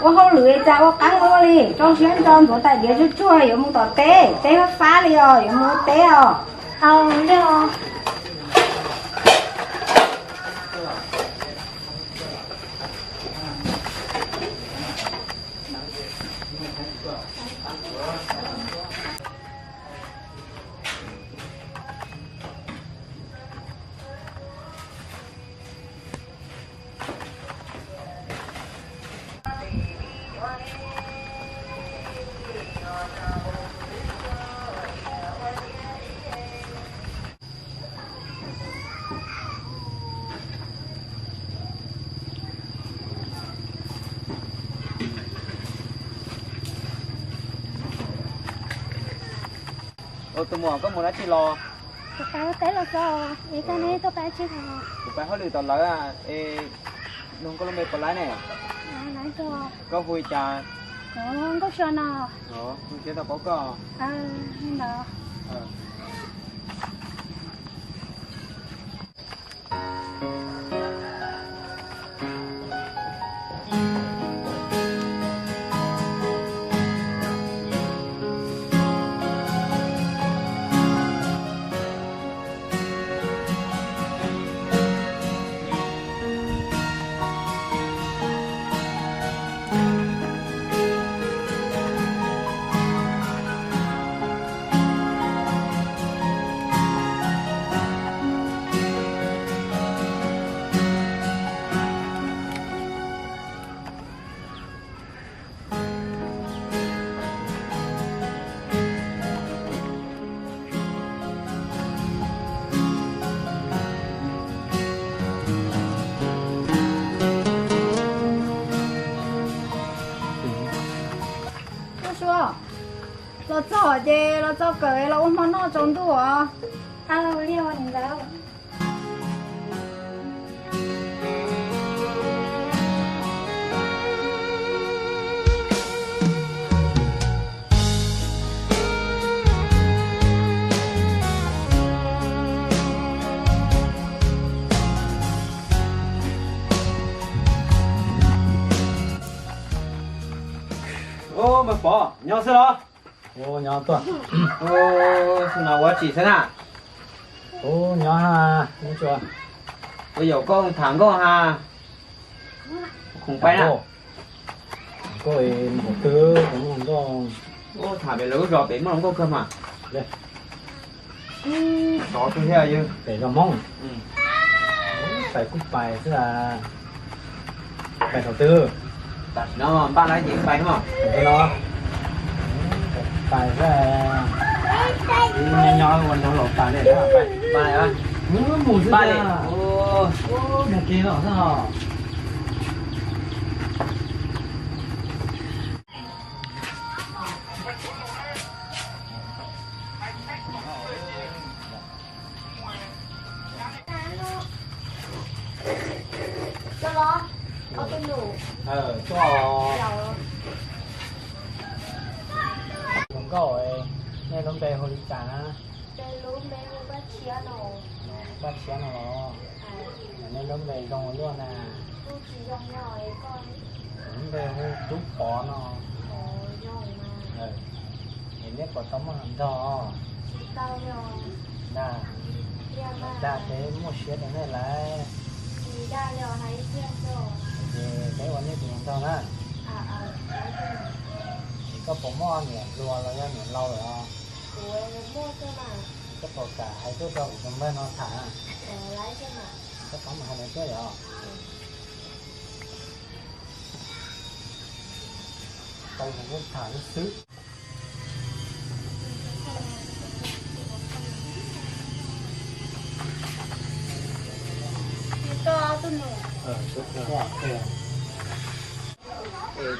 Ua hauj lwm cas ua qeeb ua li, rau siab ntso ntxuav tais diav tsuag tsuag yuav mus tom teb, teb fab fab li os, yuav mus ua teb os. Aw, li os. Tus muam, koj mus dab tsi los? Kuv pais ua teb los txog, es koj ne, tuaj pab tsi os? Kuv pais hauj lwm tom lawv, es nug koj lub npe puas laib ne? Koj hu li cas? Kuv Nkauj Sua no. Zoo siab tau paub koj. Nkauj Sua, los txog ces los txog kawm los ua hmo noj tsaus ntuj os. Aw, li os niam ntxawm. Ub, Npawg Pov, nyob xwb los? Ub, nyob tuaj. Ub, xyoo no ua tsi xwb na? Ub, nyob, ub, tsuas. Ua yog koj tham nkauj ha. Khoom pab na. Nkauj, nkauj, mus twg kuv muaj hluas nkauj. Ub, tham pem lawv lub zos pem muaj hluas nkauj kawg mas. Tov twg thiab yog pem zos Hmoob. Pais kuj pais xwb. Pais thaum twg? Tam sim no npaj na ces pais no. Thaum twg no? Pais xwb. Nyob nyob ua nraug laus tas li. Pais, pais. Mus xwb. Mus kiag no xwb os. Hluas nkauj, nej lub npe hu li cas na? Paj Tshiab no los? Nej lub npe zoo ua luaj na. Kuv lub npe hu Tub Pov no. Es neb puas tau muaj hluas nraug? Dag, dag peb muaj siab rau nej lawm. Ces peb ua nej tus hluas nraug na. Es koj puas muaj niam hluas los yog niam laus lawm os? Koj puas kam hais tuaj rau kuv tus npawg no tham? Koj pab mus hais nws tuaj yom. Tau kuv tham xwb.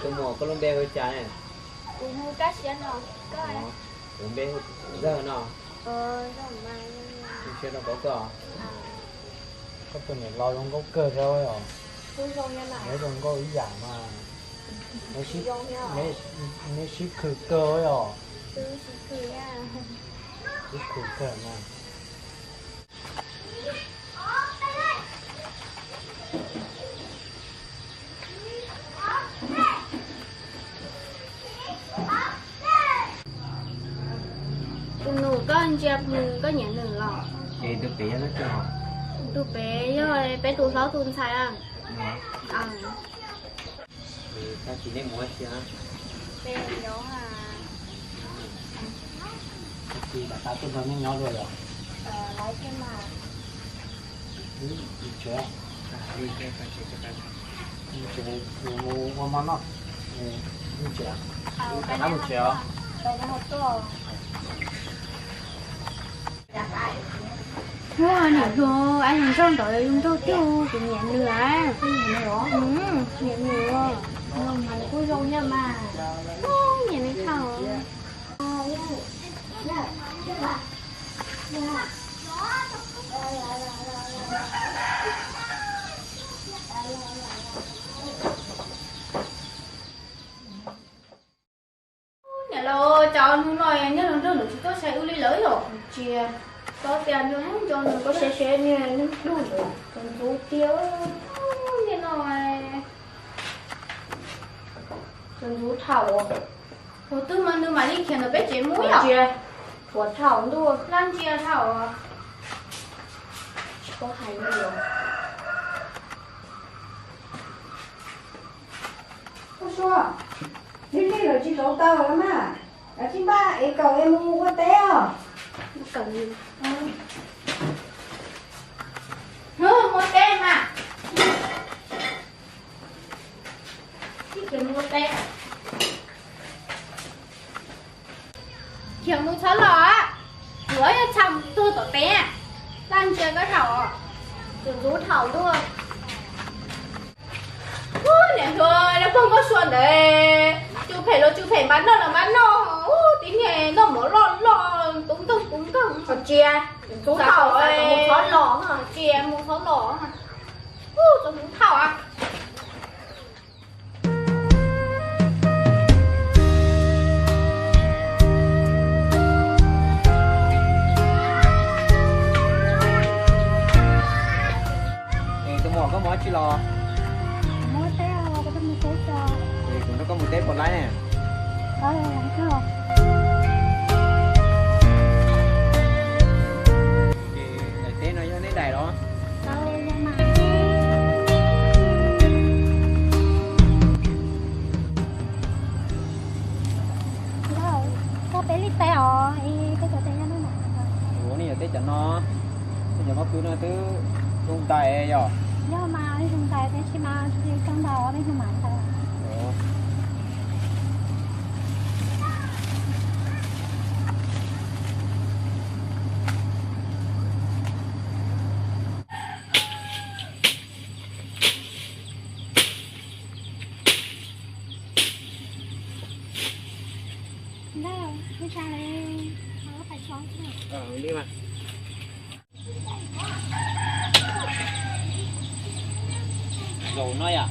Tus muam, koj lub npe hu li cas ne? Kuv hu Kab Siab no. Kuv npe hu Zawg no. Zoo siab tau paub koj. Koj tus niam laus zoo nkauj kawg thiab os. Neb zoo nkauj ib yam mas. Neb sib khwm kawg os. Sib khwm kawg mas. Ntsia nws, koj nyiam nws los? Es tus pem yog leej twg? Tus pem yog peb tus hlob tus ntxhais. Tag kis nej mus ua si? Tag kis rov qab tuaj nrog nej nyob dua yom? Mus ua hmo noj. Mus tsev os. Niam hluas, ab, yus nrog ntawd yus nrog twg kuv nyiam nws a. Nyiam nws, nyiam nws thaum. Niam laus, cov hnub no nyob los nrog lawv tsis tuaj saib wb li lawm yom? Tsis, txhob tias nco nco nws, koj saib saib niag neeg dub ntawd txaus ntxub tiag. Niaj no txaus ntxub thaum. Tus twg mas nws mam li khiav ntawm peb tsev mus yom? Tsis, tshuav thaum ntuj laj ntsia thaum. Tsis paub hais li os. Ua sua, neb tej lawv tsis zov taws los mas, lawv tsis npaj es kaum es mus ua teb os. Mus ua teb mas. Ib txhia mus ua teb. Khiav mus txhob los, yuav yog txha mus tuag tom teb. Laj ntsia koj thaum, txaus ntxub thaum ntuj. Ub, niam hluas, lawv pog Nkauj Sua ntawd, tsw phem los tsw phem, npaj noj los npaj noj, ub, tib niag noj mov loj loj, tub nkeeg tub nkeeg. Tsis, ntxub thaum, ntxub thaum, ub, txaus ntxub thaum. Es tus muam, koj mus dab tsi los? Kuv nrog koj mus teb puas laib ne? Daim teb no yog nej daim los? Ua nej yuav teb cov no, nej cov pob kws no twb zoo ntais yom? Yog mas, zoo ntais tab sis mas tsis tau ntau, nej hu mam ntau. Zaum no yom.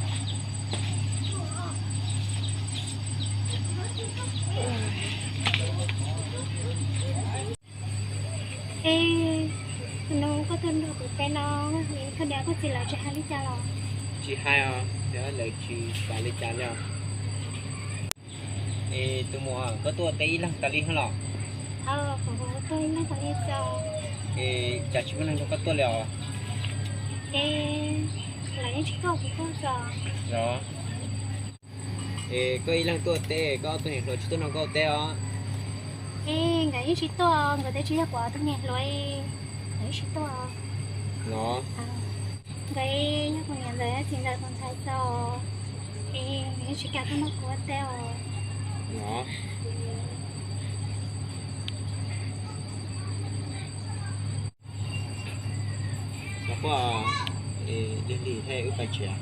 Es, no koj tuaj nrog kuv teb no, koj niam koj txiv lawv tsis hais li cas los? Tsis hais os, lawv tsis xav li cas li os. Es tus muam, koj tuaj teb ib leeg tas li los? Es cas tsis muaj neeg nrog koj tuaj li os? Los, es koj ib leeg tuaj teb, koj ob tug niam hluas tsis tuaj nrog koj teb os? Es nkawd yeej tsis tuaj, nkawd twb tsis yog kuv ob tug niam hluas, nkawd yeej tsis tuaj. Los, nkawd yog kuv niam ntawm txiv ntawm tus ntxhais txo, es nkawd yeej tsis kam tuaj nrog kuv ua teb os. Los, lig lig thiab, wb pais tsev.